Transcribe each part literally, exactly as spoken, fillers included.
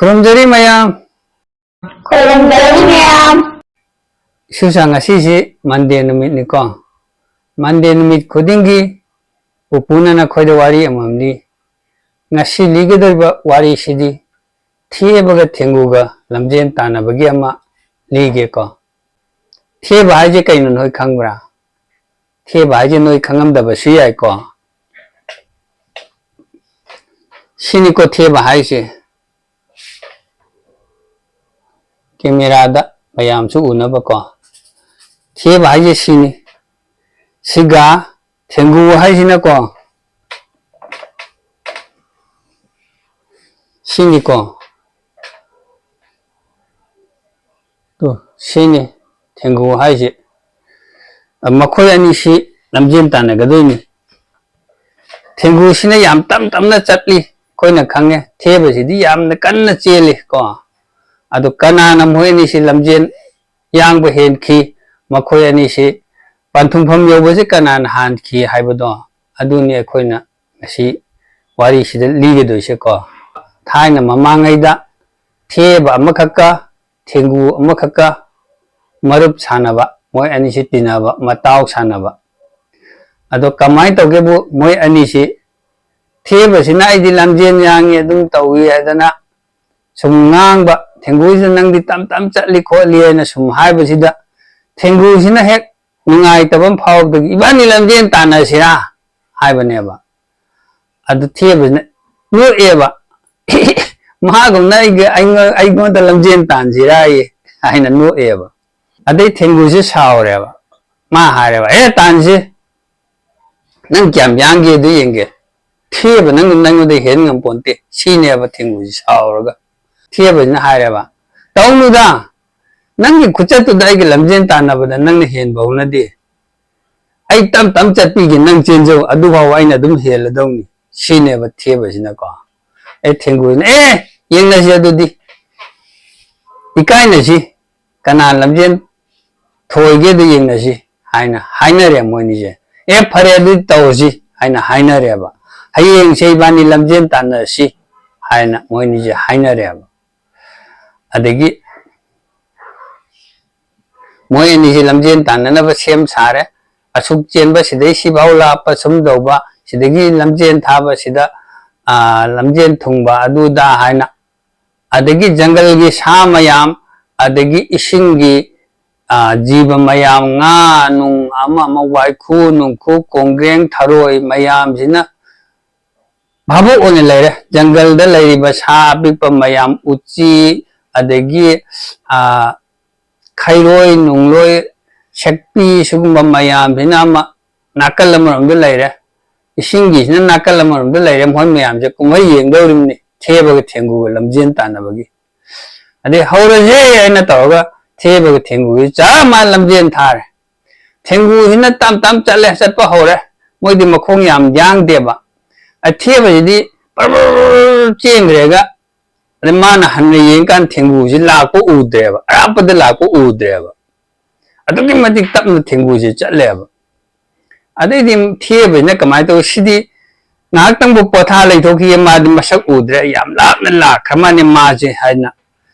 ꯈꯨꯔꯨꯝꯖꯔꯤ ꯃꯌꯥꯝ꯫ ꯈꯨꯔꯨꯝꯖꯔꯤ ꯃꯌꯥꯝ꯫ ꯏꯁꯨꯁꯥ, ꯉꯁꯤꯁꯤ Monday ꯅꯨꯃꯤꯠꯅꯤꯀꯣ꯫ Monday ꯅꯨꯃꯤꯠ ꯈꯨꯗꯤꯡꯒꯤ ꯄꯨꯄꯨꯅ ꯅꯈꯣꯏꯗ ꯋꯥꯔꯤ ꯑꯃꯃꯝ ꯂꯤ꯫ ꯉꯁꯤ ꯂꯤꯒꯗꯧꯔꯤꯕ ꯋꯥꯔꯤꯁꯤꯗꯤ ꯊꯦꯕꯒ ꯊꯦꯡꯒꯨꯒ ꯂꯝꯖꯦꯟ ꯇꯥꯟꯅꯕꯒꯤ ꯑꯃ ꯂꯤꯒꯦꯀꯣ꯫ ꯊꯦꯕ ꯍꯥꯏꯁꯦ ꯀꯩꯅꯣ ꯅꯣꯏ ꯈꯪꯕ꯭ꯔꯥ? ꯊꯦꯕ ꯍꯥꯏꯁꯦ ꯅꯣꯏ ꯈꯪꯉꯝꯗꯕꯁꯨ ꯌꯥꯏꯀꯣ꯫ ꯁꯤꯅꯤꯀꯣ ꯊꯦꯕ ꯍꯥꯏꯁꯦ꯫ ꯀꯦꯃꯦꯔꯥꯗ ꯃꯌꯥꯝꯁꯨ ꯎꯅꯕꯀꯣ꯫ ꯊꯦꯕ ꯍꯥꯏꯁꯦ ꯁꯤꯅꯤ꯫ ꯁꯤꯒ ꯊꯦꯡꯒꯨ ꯍꯥꯏꯁꯤꯅꯀꯣ꯫ ꯁꯤꯅꯤꯀꯣ꯫ ꯇꯨ, ꯁꯤꯅꯤ ꯊꯦꯡꯒꯨ ꯍꯥꯏꯁꯦ꯫ ꯃꯈꯣꯏ ꯑꯅꯤꯁꯤ ꯂꯝꯖꯦꯟ ꯇꯥꯟꯅꯒꯗꯣꯏꯅꯤ꯫ ꯊꯦꯡꯒꯨꯁꯤꯅ ꯌꯥꯝ ꯇꯞ ꯇꯞꯅ ꯆꯠꯂꯤ, ꯑꯩꯈꯣꯏꯅ ꯈꯪꯉꯦ꯫ ꯊꯦꯕꯁꯤꯗꯤ ꯌꯥꯝꯅ ꯀꯟꯅ ꯆꯦꯜꯂꯤ ꯀꯣ꯫ ꯑꯗꯨ ꯀꯅꯥꯅ ꯃꯈꯣꯏ ꯑꯅꯤꯁꯤ ꯂꯝꯖꯦꯟ ꯌꯥꯡꯕ ꯍꯦꯟꯈꯤ, ꯃꯈꯣꯏ ꯑꯅꯤꯁꯤ ꯄꯟꯊꯨꯡꯐꯝ ꯌꯧꯕꯁꯤ ꯀꯅꯥꯅ ꯍꯥꯟꯈꯤ ꯍꯥꯏꯕꯗꯣ, ꯑꯗꯨꯅꯤ ꯑꯩꯈꯣꯏꯅ ꯉꯁꯤ ꯋꯥꯔꯤꯁꯤꯗ ꯂꯤꯒꯗꯣꯏꯁꯦꯀꯣ꯫ ꯊꯥꯏꯅ ꯃꯃꯥꯡꯉꯩꯗ ꯊꯦꯕ ꯑꯃꯈꯛꯀ ꯊꯦꯡꯒꯨ ꯑꯃꯈꯛꯀ ꯃꯔꯨꯞ ꯁꯥꯟꯅꯕ, ꯃꯣꯏ ꯑꯅꯤꯁꯤ ꯇꯤꯟꯅꯕ, ꯃꯇꯥꯎ ꯁꯥꯟꯅꯕ꯫ ꯑꯗꯣ ꯀꯃꯥꯏꯅ ꯇꯧꯒꯦꯕꯨ, ꯃꯣꯏ ꯑꯅꯤꯁꯤ, ꯊꯦꯕꯁꯤꯅ "ꯑꯩꯗꯤ ꯂꯝꯖꯦꯟ ꯌꯥꯡꯉꯤ, ꯑꯗꯨꯝ ꯇꯧꯏ" ꯍꯥꯏꯗꯅ ꯁꯨꯝ ꯉꯥꯡꯕ, ꯊꯦꯡꯒꯨꯁꯤꯅ "ꯅꯪꯗꯤ ꯇꯞ ꯇꯞ ꯆꯠꯂꯤ ꯈꯣꯠꯂꯤ" ꯍꯥꯏꯅ ꯁꯨꯝ ꯍꯥꯏꯕꯁꯤꯗ, ꯊꯦꯡꯒꯨꯁꯤꯅ ꯍꯦꯛ ꯅꯨꯡꯉꯥꯏꯇꯕ ꯑꯃ ꯐꯥꯎꯕꯗꯒꯤ "ꯏꯕꯥꯅꯤ ꯂꯝꯖꯦꯟ ꯇꯥꯟꯅꯁꯤꯔꯥ?" ꯍꯥꯏꯕꯅꯦꯕ꯫ ꯑꯗꯨ ꯊꯦꯕꯁꯤꯅ ꯅꯣꯛꯑꯦꯕ꯫ "ꯃꯥꯒꯨꯝꯅ ꯑꯩꯒ-, ꯑꯩꯉꯣꯟ-, ꯑꯩꯉꯣꯟꯗ ꯂꯝꯖꯦꯟ ꯇꯥꯟꯁꯤꯔꯥꯌꯦ?" ꯍꯥꯏꯅ ꯅꯣꯛꯑꯦꯕ꯫ ꯑꯗꯩ ꯊꯦꯡꯒꯨꯁꯦ ꯁꯥꯎꯔꯦꯕ꯫ ꯃꯥ ꯍꯥꯏꯔꯦꯕ, "ꯑꯦ, ꯇꯥꯟꯁꯤ꯫ ꯅꯪ ꯀꯌꯥꯝ ꯌꯥꯡꯒꯦ ꯑꯗꯨ ꯌꯦꯡꯒꯦ꯫ ꯊꯦꯕ ꯅꯪ ꯅꯪꯉꯣꯟꯗ ꯍꯦꯟ ꯉꯝꯄꯣꯟꯇꯦ꯫" ꯁꯤꯅꯦꯕ ꯊꯦꯡꯒꯨꯁꯦ ꯁꯥꯎꯔꯒ꯫ ꯊꯦꯕꯁꯤꯅ ꯍꯥꯏꯔꯦꯕ, "ꯇꯧꯅꯨꯗ꯫ ꯅꯪꯒꯤ ꯈꯨꯆꯠꯇꯨꯗ ꯑꯩꯒ ꯂꯝꯖꯦꯟ ꯇꯥꯟꯅꯕꯗ ꯅꯪꯅ ꯍꯦꯟꯕ ꯍꯧꯅꯗꯦ꯫ ꯑꯩ ꯇꯞ ꯇꯞ ꯆꯠꯄꯤꯒꯦ, ꯅꯪ ꯆꯦꯟꯖꯧ, ꯑꯗꯨꯐꯥꯎꯕ ꯑꯩꯅ ꯑꯗꯨꯝ ꯍꯦꯜꯂꯗꯧꯅꯤ꯫" ꯁꯤꯅꯦꯕ ꯊꯦꯕꯁꯤꯅꯀꯣ꯫ ꯑꯦ, ꯊꯦꯡꯒꯨꯁꯤꯅ, "ꯑꯦ, ꯌꯦꯡꯅꯁꯤ ꯑꯗꯨꯗꯤ꯫ ꯏꯀꯥꯏꯅꯁꯤ, ꯀꯅꯥ ꯂꯝꯖꯦꯟ ꯊꯣꯏꯒꯦꯗꯣ ꯌꯦꯡꯅꯁꯤ" ꯍꯥꯏꯅ ꯍꯥꯏꯅꯔꯦ ꯃꯣꯏꯅꯤꯁꯦ꯫ "ꯑꯦ, ꯐꯔꯦ, ꯑꯗꯨꯗꯤ ꯇꯧꯔꯁꯤ" ꯍꯥꯏꯅ ꯍꯥꯏꯅꯔꯦꯕ꯫ "ꯍꯌꯦꯡꯁꯦ ꯏꯕꯥꯅꯤ ꯂꯝꯖꯦꯟ ꯇꯥꯟꯅꯔꯁꯤ" ꯍꯥꯏꯅ ꯃꯣꯏꯅꯤꯁꯦ ꯍꯥꯏꯅꯔꯦꯕ꯫ ꯑꯗꯒꯤ ꯃꯣꯏ ꯑꯅꯤꯁꯤ ꯂꯝꯖꯦꯟ ꯇꯥꯟꯅꯅꯕ ꯁꯦꯝ ꯁꯥꯔꯦ꯫ ꯑꯁꯨꯛ ꯆꯦꯟꯕ, ꯁꯤꯗꯩ ꯁꯤꯐꯥꯎ ꯂꯥꯞꯄ, ꯁꯨꯝ ꯇꯧꯕ, ꯁꯤꯗꯒꯤ ꯂꯝꯖꯦꯟ ꯊꯥꯕ, ꯁꯤꯗ, ꯑ, ꯂꯝꯖꯦꯟ ꯊꯨꯡꯕ, ꯑꯗꯨꯗ ꯍꯥꯏꯅ꯫ ꯑꯗꯒꯤ ꯖꯪꯒꯜꯒꯤ ꯁꯥ ꯃꯌꯥꯝ, ꯑꯗꯒꯤ ꯏꯁꯤꯡꯒꯤ, ꯑ, ꯖꯤꯕ ꯃꯌꯥꯝ, ꯉꯥ ꯅꯨꯡ ꯑꯃ ꯑꯃ, ꯋꯥꯏꯈꯨ ꯅꯨꯡꯈꯨ, ꯀꯣꯡꯒ꯭ꯔꯦꯡ ꯊꯔꯣꯏ ꯃꯌꯥꯝꯁꯤꯅ ꯚꯥꯕꯣꯛ ꯑꯣꯏꯅ ꯂꯩꯔꯦ꯫ ꯖꯪꯒꯜꯗ ꯂꯩꯔꯤꯕ ꯁꯥ ꯑꯄꯤꯛꯄ ꯃꯌꯥꯝ, ꯎꯆꯤ, ꯑꯗꯒꯤ, ꯑ, ꯈꯩꯔꯣꯏ ꯅꯨꯡꯂꯣꯏ, ꯁꯦꯛꯄꯤ, ꯁꯤꯒꯨꯝꯕ ꯃꯌꯥꯝꯁꯤꯅ ꯑꯃ ꯅꯥꯀꯜ ꯑꯃꯔꯣꯝꯗ ꯂꯩꯔꯦ꯫ ꯏꯁꯤꯡꯒꯤꯁꯤꯅ ꯅꯥꯀꯜ ꯑꯃꯔꯣꯝꯗ ꯂꯩꯔꯦ꯫ ꯃꯣꯏ ꯃꯌꯥꯝꯁꯦ ꯀꯨꯝꯍꯩ ꯌꯦꯡꯗꯧꯔꯤꯕꯅꯤ, ꯊꯦꯕꯒ ꯊꯦꯡꯒꯨꯒ ꯂꯝꯖꯦꯟ ꯇꯥꯟꯅꯕꯒꯤ꯫ ꯑꯗꯩ ꯍꯧꯔꯁꯦ ꯍꯥꯏꯅ ꯇꯧꯔꯒ ꯊꯦꯕꯒ ꯊꯦꯡꯒꯨꯒꯤ ꯆꯞ ꯃꯥꯟꯅ ꯂꯝꯖꯦꯟ ꯊꯥꯔꯦ꯫ ꯊꯦꯡꯒꯨꯁꯤꯅ ꯇꯞ ꯇꯞ ꯆꯠꯂꯦ, ꯆꯠꯄ ꯍꯧꯔꯦ꯫ ꯃꯣꯏꯗꯤ ꯃꯈꯣꯡ ꯌꯥꯝ ꯌꯥꯡꯗꯦꯕ꯫ ꯑꯊꯦꯕꯁꯤꯗꯤ ꯄꯔ ꯄꯔ ꯄꯔ ꯆꯦꯟꯈ꯭ꯔꯦꯒ, ꯑꯗꯩ ꯃꯥꯅ ꯍꯟꯅ ꯌꯦꯡꯀꯥꯟꯗ ꯊꯦꯡꯒꯨꯁꯤ ꯂꯥꯛꯄ ꯎꯗ꯭ꯔꯦꯕ, ꯑꯔꯥꯞꯄꯗ ꯂꯥꯛꯄ ꯎꯗ꯭ꯔꯦꯕ꯫ ꯑꯗꯨꯛꯀꯤ ꯃꯇꯤꯛ ꯇꯞꯅ ꯊꯦꯡꯒꯨꯁꯤ ꯆꯠꯂꯦꯕ꯫ ꯑꯗꯩꯗꯤ ꯊꯦꯕꯁꯤꯅ ꯀꯃꯥꯏꯅ ꯇꯧ, ꯁꯤꯗꯤ ꯉꯥꯏꯍꯥꯛꯇꯪꯕꯨ ꯄꯣꯊꯥ ꯂꯩꯊꯣꯛꯈꯤꯌꯦ, ꯃꯥꯗꯤ ꯃꯁꯛ ꯎꯗ꯭ꯔꯦ, ꯌꯥꯝ ꯂꯥꯞꯅ ꯂꯥꯛꯈ꯭ꯔ ꯃꯥꯅꯦ ꯃꯥꯁꯦ ꯍꯥꯏꯅ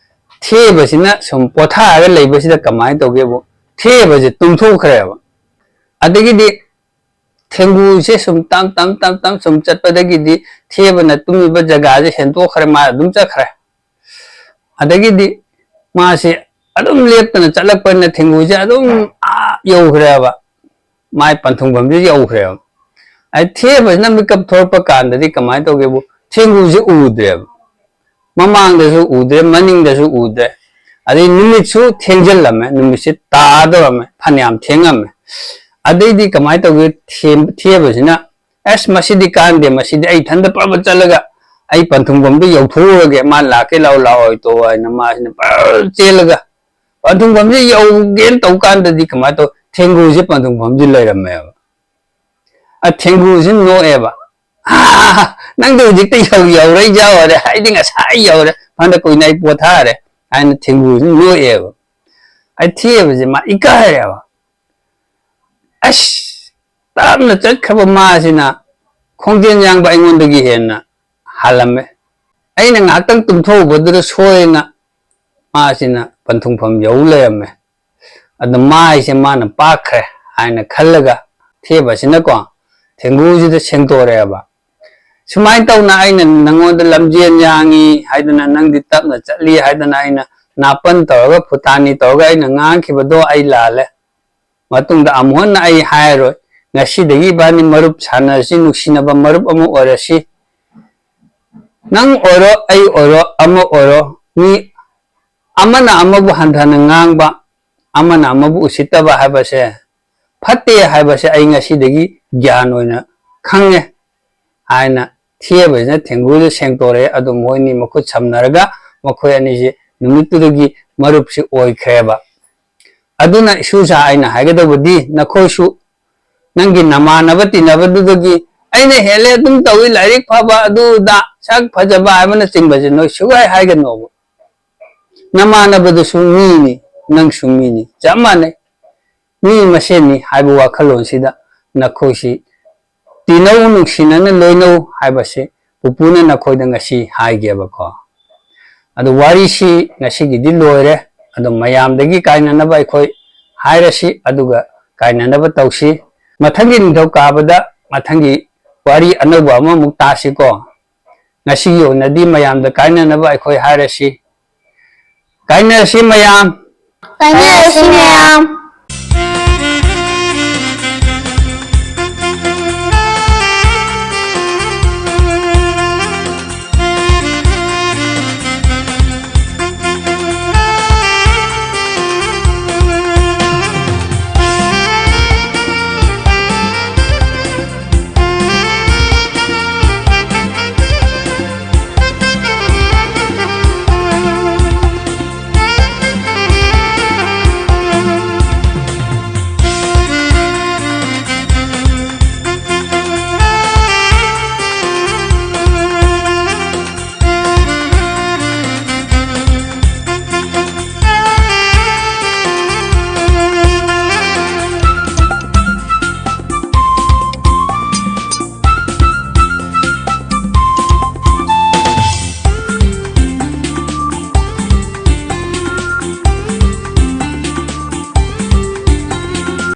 ꯊꯦꯕꯁꯤꯅ ꯁꯨꯝ ꯄꯣꯊꯥꯔꯒ ꯂꯩꯕꯁꯤꯗ ꯀꯃꯥꯏꯅ ꯇꯧꯒꯦꯕꯨ, ꯊꯦꯕꯁꯦ ꯇꯨꯝꯊꯣꯛꯈ꯭ꯔꯦꯕ꯫ ꯑꯗꯒꯤꯗꯤ ꯊꯦꯡꯒꯨꯁꯦ ꯁꯨꯝ ꯇꯝ ꯇꯝ ꯇꯝ ꯇꯝ ꯁꯨꯝ ꯆꯠꯄꯗꯒꯤꯗꯤ ꯊꯦꯕꯅ ꯇꯨꯝꯃꯤꯕ ꯖꯒꯥꯁꯦ ꯍꯦꯟꯗꯣꯛꯈ꯭ꯔꯦ, ꯃꯥ ꯑꯗꯨꯝ ꯆꯠꯈ꯭ꯔꯦ꯫ ꯑꯗꯒꯤꯗꯤ ꯃꯥꯁꯦ ꯑꯗꯨꯝ ꯂꯦꯞꯇꯅ ꯆꯠꯂꯛꯄꯅꯤꯅ ꯊꯦꯡꯒꯨꯁꯦ ꯑꯗꯨꯝ ꯑꯥ ꯌꯧꯈ꯭ꯔꯦꯕ, ꯃꯥꯏ ꯄꯟꯊꯨꯡꯐꯝꯁꯦ ꯌꯧꯈ꯭ꯔꯦꯕ꯫ ꯑꯩ ꯊꯦꯕꯁꯤꯅ ꯃꯤꯀꯞ ꯊꯣꯛꯂꯛꯄ ꯀꯥꯟꯗꯗꯤ ꯀꯃꯥꯏꯅ ꯇꯧꯒꯦꯕꯨ, ꯊꯦꯡꯒꯨꯁꯦ ꯎꯗ꯭ꯔꯦꯕ꯫ ꯃꯃꯥꯡꯗꯁꯨ ꯎꯗ꯭ꯔꯦ, ꯃꯅꯤꯡꯗꯁꯨ ꯎꯗ꯭ꯔꯦ꯫ ꯑꯗꯩ ꯅꯨꯃꯤꯠꯁꯨ ꯊꯦꯡꯖꯤꯜꯂꯝꯃꯦ, ꯅꯨꯃꯤꯠꯁꯦ ꯇꯥꯗꯧꯔꯝꯃꯦ, ꯐꯅꯌꯥꯝ ꯊꯦꯡꯉꯝꯃꯦ꯫ ꯑꯗꯩꯗꯤ ꯀꯃꯥꯏꯅ ꯇꯧꯒꯦ, ꯊꯦꯝ-, ꯊꯦꯕꯁꯤꯅ, "ꯑꯁ, ꯃꯁꯤꯗꯤ ꯀꯥꯟꯗꯦ, ꯃꯁꯤꯗꯤ ꯑꯩ ꯏꯊꯟꯇ ꯄ꯭ꯔꯕ ꯆꯠꯂꯒ ꯑꯩ ꯄꯟꯊꯨꯡꯐꯝꯗꯣ ꯌꯧꯊꯣꯛꯎꯔꯒꯦ, ꯃꯥ ꯂꯥꯛꯀꯦ ꯂꯥꯛꯑꯣ ꯂꯥꯛꯑꯣꯏ ꯇꯣꯛꯑꯣ" ꯍꯥꯏꯅ ꯃꯥꯁꯤꯅ ꯄ꯭ꯔꯕ ꯆꯦꯜꯂꯒ ꯄꯟꯊꯨꯡꯐꯝꯁꯦ ꯌꯧꯒꯦꯅ ꯇꯧ ꯀꯥꯟꯗꯗꯤ ꯀꯃꯥꯏꯅ ꯇꯧ, ꯊꯦꯡꯒꯨꯁꯦ ꯄꯟꯊꯨꯡꯐꯝꯁꯦ ꯂꯩꯔꯝꯃꯦꯕ꯫ ꯑ, ꯊꯦꯡꯒꯨꯁꯤ ꯅꯣꯛꯑꯦꯕ꯫ "ꯑꯥ, ꯅꯪꯗꯤ ꯍꯧꯖꯤꯛꯇ ꯌꯧ-, ꯌꯧꯔꯛꯏ ꯌꯥꯎꯔꯦ, ꯑꯩꯗꯤ ꯉꯁꯥꯏ ꯌꯧꯔꯦ, ꯐꯅ ꯀꯨꯏꯅ ꯑꯩ ꯄꯣꯊꯥꯔꯦ" ꯍꯥꯏꯅ ꯊꯦꯡꯒꯨꯁꯤ ꯅꯣꯛꯑꯦꯕ꯫ ꯑꯩ ꯊꯦꯕꯁꯦ ꯃꯥ ꯏꯀꯥꯏꯔꯦꯕ꯫ ꯑꯁ, ꯇꯞꯅ ꯆꯠꯈ꯭ꯔꯕ ꯃꯥꯁꯤꯅ ꯈꯣꯡꯖꯦꯜ ꯌꯥꯡꯕ ꯑꯩꯉꯣꯟꯗꯒꯤ ꯍꯦꯟꯅ ꯍꯥꯜꯂꯝꯃꯦ꯫ ꯑꯩꯅ ꯉꯥꯏꯍꯥꯛꯇꯪ ꯇꯨꯝꯊꯣꯛꯎꯕꯗꯨꯗ ꯁꯣꯏꯅ ꯃꯥꯁꯤꯅ ꯄꯟꯊꯨꯡꯐꯝ ꯌꯧ ꯂꯩꯔꯝꯃꯦ꯫ ꯑꯗꯨ ꯃꯥꯏꯁꯦ ꯃꯥꯅ ꯄꯥꯛꯈ꯭ꯔꯦ ꯍꯥꯏꯅ ꯈꯜꯂꯒ ꯊꯦꯕꯁꯤꯅꯀꯣ ꯊꯦꯡꯒꯨꯁꯤꯗ ꯁꯦꯡꯇꯣꯔꯛꯑꯦꯕ꯫ "ꯁꯨꯃꯥꯏꯅ ꯇꯧꯅ ꯑꯩꯅ ꯅꯪꯉꯣꯟꯗ ꯂꯝꯖꯦꯟ ꯌꯥꯡꯉꯤ ꯍꯥꯏꯗꯅ, ꯅꯪꯗꯤ ꯇꯞꯅ ꯆꯠꯂꯤ ꯍꯥꯏꯗꯅ ꯑꯩꯅ ꯅꯥꯄꯟ ꯇꯧꯔꯒ, ꯐꯨꯇꯥꯅꯤ ꯇꯧꯔꯒ ꯑꯩꯅ ꯉꯥꯡꯈꯤꯕꯗꯣ ꯑꯩ ꯂꯥꯜꯂꯦ꯫ ꯃꯇꯨꯡꯗ ꯑꯃꯨꯛ ꯍꯟꯅ ꯑꯩ ꯍꯥꯏꯔꯔꯣꯏ꯫ ꯉꯁꯤꯗꯒꯤ ꯏꯕꯥꯅꯤ ꯃꯔꯨꯞ ꯁꯥꯟꯅꯔꯁꯤ, ꯅꯨꯡꯁꯤꯅꯕ ꯃꯔꯨꯞ ꯑꯃ ꯑꯣꯏꯔꯁꯤ꯫ ꯅꯪ ꯑꯣꯏꯔꯣ, ꯑꯩ ꯑꯣꯏꯔꯣ, ꯑꯃ ꯑꯣꯏꯔꯣ, ꯃꯤ ꯑꯃꯅ ꯑꯃꯕꯨ ꯍꯟꯊꯅ ꯉꯥꯡꯕ, ꯑꯃꯅ ꯑꯃꯕꯨ ꯎꯁꯤꯠꯇꯕ ꯍꯥꯏꯕꯁꯦ ꯐꯠꯇꯦ ꯍꯥꯏꯕꯁꯦ ꯑꯩ ꯉꯁꯤꯗꯒꯤ ꯒ꯭ꯌꯥꯟ ꯑꯣꯏꯅ ꯈꯪꯉꯦ" ꯍꯥꯏꯅ ꯊꯦꯕꯁꯤꯅ ꯊꯦꯡꯒꯨꯗ ꯁꯦꯡꯇꯣꯔꯛꯑꯦ꯫ ꯑꯗꯨ ꯃꯣꯏꯅꯤ ꯃꯈꯨꯠ ꯁꯝꯅꯔꯒ ꯃꯈꯣꯏ ꯑꯅꯤꯁꯤ ꯅꯨꯃꯤꯠꯇꯨꯗꯒꯤ ꯃꯔꯨꯞꯁꯤ ꯑꯣꯏꯈ꯭ꯔꯦꯕ꯫ ꯑꯗꯨꯅ ꯏꯁꯨꯁꯥ, ꯑꯩꯅ ꯍꯥꯏꯒꯗꯧꯕꯗꯤ ꯅꯈꯣꯏꯁꯨ ꯅꯪꯒꯤ ꯅꯃꯥꯟꯅꯕ ꯇꯤꯟꯅꯕꯗꯨꯗꯒꯤ "ꯑꯩꯅ ꯍꯦꯜꯂꯦ, ꯑꯗꯨꯝ ꯇꯧꯏ, ꯂꯥꯏꯔꯤꯛ ꯐꯕ, ꯑꯗꯨ ꯑꯗꯥ, ꯁꯛ ꯐꯖꯕ" ꯍꯥꯏꯕꯅꯆꯤꯡꯕꯁꯦ ꯅꯣꯏ ꯁꯨꯛꯍꯥꯏ ꯍꯥꯏꯒꯅꯣꯕ꯫ ꯅꯃꯥꯟꯅꯕꯗꯨꯁꯨ ꯃꯤꯅꯤ, ꯅꯪꯁꯨ ꯃꯤꯅꯤ, ꯆꯞ ꯃꯥꯟꯅꯩ꯫ ꯃꯤ ꯃꯁꯦꯟꯅꯤ ꯍꯥꯏꯕ ꯋꯥꯈꯜꯂꯣꯟꯁꯤꯗ ꯅꯈꯣꯏꯁꯤ ꯇꯤꯟꯅꯧ, ꯅꯨꯡꯁꯤꯅꯅ ꯂꯣꯏꯅꯧ ꯍꯥꯏꯕꯁꯤ ꯄꯨꯄꯨꯅ ꯅꯈꯣꯏꯗ ꯉꯁꯤ ꯍꯥꯏꯒꯦꯕꯀꯣ꯫ ꯑꯗꯨ ꯋꯥꯔꯤꯁꯤ ꯉꯁꯤꯒꯤꯗꯤ ꯂꯣꯏꯔꯦ꯫ ꯑꯗꯨ ꯃꯌꯥꯝꯗꯒꯤ ꯀꯥꯏꯅꯅꯕ ꯑꯩꯈꯣꯏ ꯍꯥꯏꯔꯁꯤ, ꯑꯗꯨꯒ ꯀꯥꯏꯅꯅꯕ ꯇꯧꯁꯤ꯫ ꯃꯊꯪꯒꯤ ꯅꯤꯡꯊꯧꯀꯥꯕꯗ ꯃꯊꯪꯒꯤ ꯋꯥꯔꯤ ꯑꯅꯧꯕ ꯑꯃꯃꯨꯛ ꯇꯥꯁꯤꯀꯣ꯫ ꯉꯁꯤꯒꯤ ꯑꯣꯏꯅꯗꯤ ꯃꯌꯥꯝꯗ ꯀꯥꯏꯅꯅꯕ ꯑꯩꯈꯣꯏ ꯍꯥꯏꯔꯁꯤ꯫ ꯀꯥꯏꯅꯔꯁꯤ ꯃꯌꯥꯝ꯫ ꯀꯥꯏꯅꯔꯁꯤ ꯃꯌꯥꯝ꯫